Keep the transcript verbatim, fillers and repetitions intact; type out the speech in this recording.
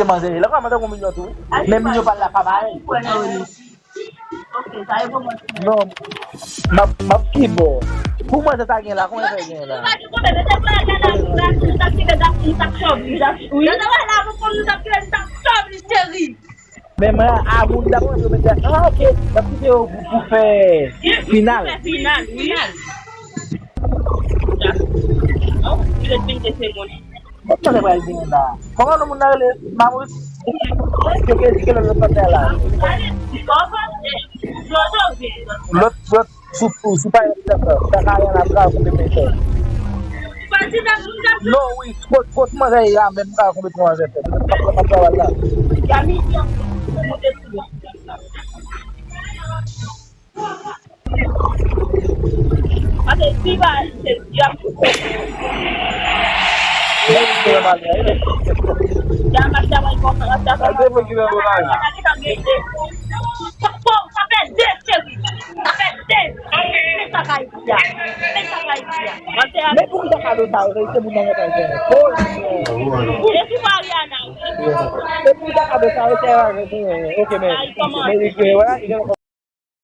pye manzè. Lè kòman tankou milyon tou. Men milyon pa la pa parèy. Non, m ap, m ap ki bò? Pou manzè ta gen la, konbyen fè gen la? Men mwen, a moun dakò, yo mete, ah, ok, m ap kite yo pou, pou fè final. Final, wi. Mwen panse pral genyen la. Kòman non moun nan rele? Mamouche? Yo gen di ke lòt lòt la. Lòt, lòt, sou, sou, sou pa yon lòt la. Sa ka yon la, sa ka yon lòt la. Non, wi, kot, kot mwen rey la, menm ka konpetran avèk ou. Mwen pa pran travay la. Paske si pa, se diab. Mwen, mwen, mwen, mwen, mwen. Sa fè de, cheri. Sa fè de. Men poukisa kado sa yo, se moun nan mwen pa gen. E sou Mariana. Men poukisa kado sa yo, se Mariana. Ok, men. Men li gen, wè, li gen